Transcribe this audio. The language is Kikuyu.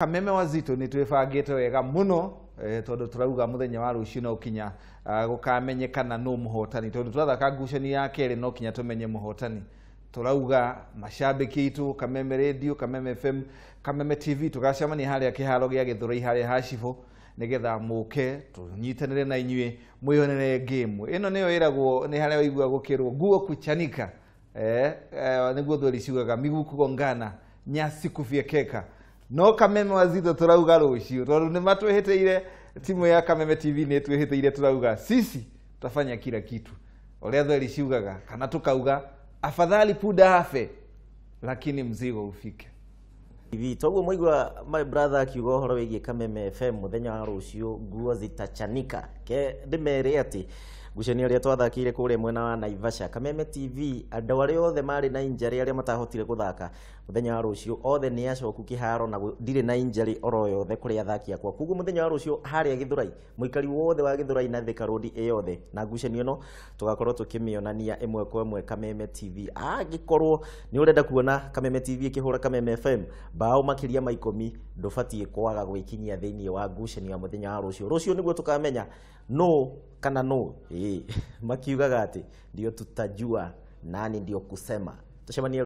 Kameme Wazito nĩ twĩbangĩte wega mũno, tondũ tũrauga mũthenya wa rũciũ no kinya gũkamenyekana nũ mũhotani, tondũ twathaka ngucanio ya kerĩ no kinya tũmenye mũhotani. Tũrauga macambĩki aitũ Kameme Radio, Kameme FM, Kameme TV, tũgacemania harĩa kĩharo gĩa Gĩthũrai harĩa Hacibũ, nĩgetha mũke tũnyitanĩre na inyuĩ mwĩyonere game ĩno. Nĩyo ĩragwo nĩ harĩa waigua gũkĩrwo nguo kuchanika, nĩguo thweri ciugaga miguu kugongana, nyasi kufyekeka. No Kameme Wazito tũrauga rũciũ, tondũ nĩ matwĩhĩtĩire, timu ya Kameme TV nĩ twĩhĩtĩire, tũrauga sisi tutafanya kila kitu ũrĩa thweri ciugaga, kana tukauga afadhali punda afe lakini mzigo ufike. TV toguo mwaigua my brother akiuga ũhoro wĩgiĩ Kameme FM, mũthenya wa rũciũ nguo zitachanika. Ke ndĩmere atĩ ngucanio ĩrĩa twathakĩire kũrĩa mwena wa Naivasha, Kameme TV, andũ arĩa othe marĩ na injury, arĩa matahotire gũthaka, mũthenya wa rũciũ othe nĩ acoku kĩharo na ndirĩ na injury oro yothe kũrĩ athaki akwa. Koguo mũthenya wa rũciũ harĩa Gĩthũrai, mũikari wothe wa Gĩthũrai na Thika Road ĩyothe, na ngucanio ĩno tũgakorwo tũkĩmĩonania ĩmwe kwa ĩmwe Kameme TV. Angĩkorwo nĩ ũrenda kuona Kameme TV ĩkĩhũra Kameme FM bao makĩria ma 10, ndũbatiĩ kwaga gwĩkinyia thĩinĩ wa ngucanio ya mũthenya wa rũciũ. Rũciũ nĩguo tũkamenya no kana no makiugaga atĩ ndio tutajua nani ndio kusema. Tucemanie.